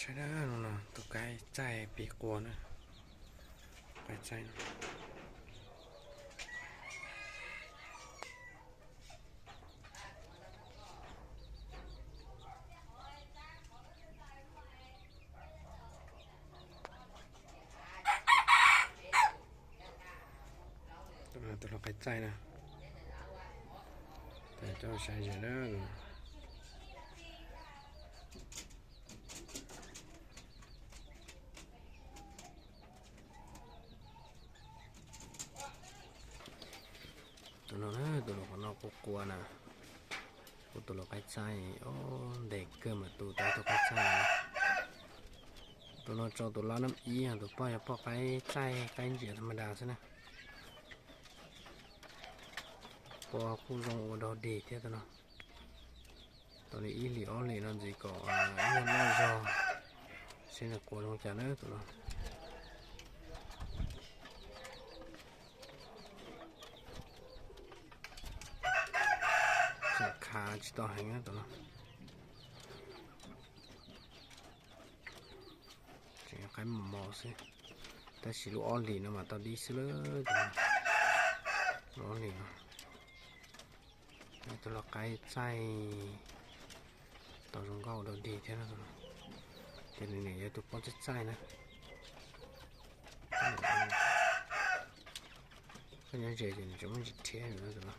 Tus qaib txaij pib qua na, qaib txaij no. Tus no qaib txaij na, coj saib ze na. Tus no, tus no qhov no qua qua na, kuv tus lau qaib txaij, o, ntev kawg mam tu tau tus qaib txaij no. Tus no tso tus lau nab ib, tus poj yog poj qaib txaij qaib ntsia tham ma das xwb na. Qua kuj zoo ua dog dig thiab tus no. Tau li ib hlis ob hlis no ntxiv kom ib nyuag loj zog, seb nws qua zoo cas na tus no. Tseem khav tsis tau heev tus no. Tseem qaib mos mos xwb, tab sis lub ob hlis no mas tau dib xwb lawm. Lub ob hlis no, tus lau qaib txaij tau zoo nkauj dog dig thiab, ces nws yog tus poj txaij txaij na. Koj nyob ze ces nws tseem muaj ntsis rhiab tus no.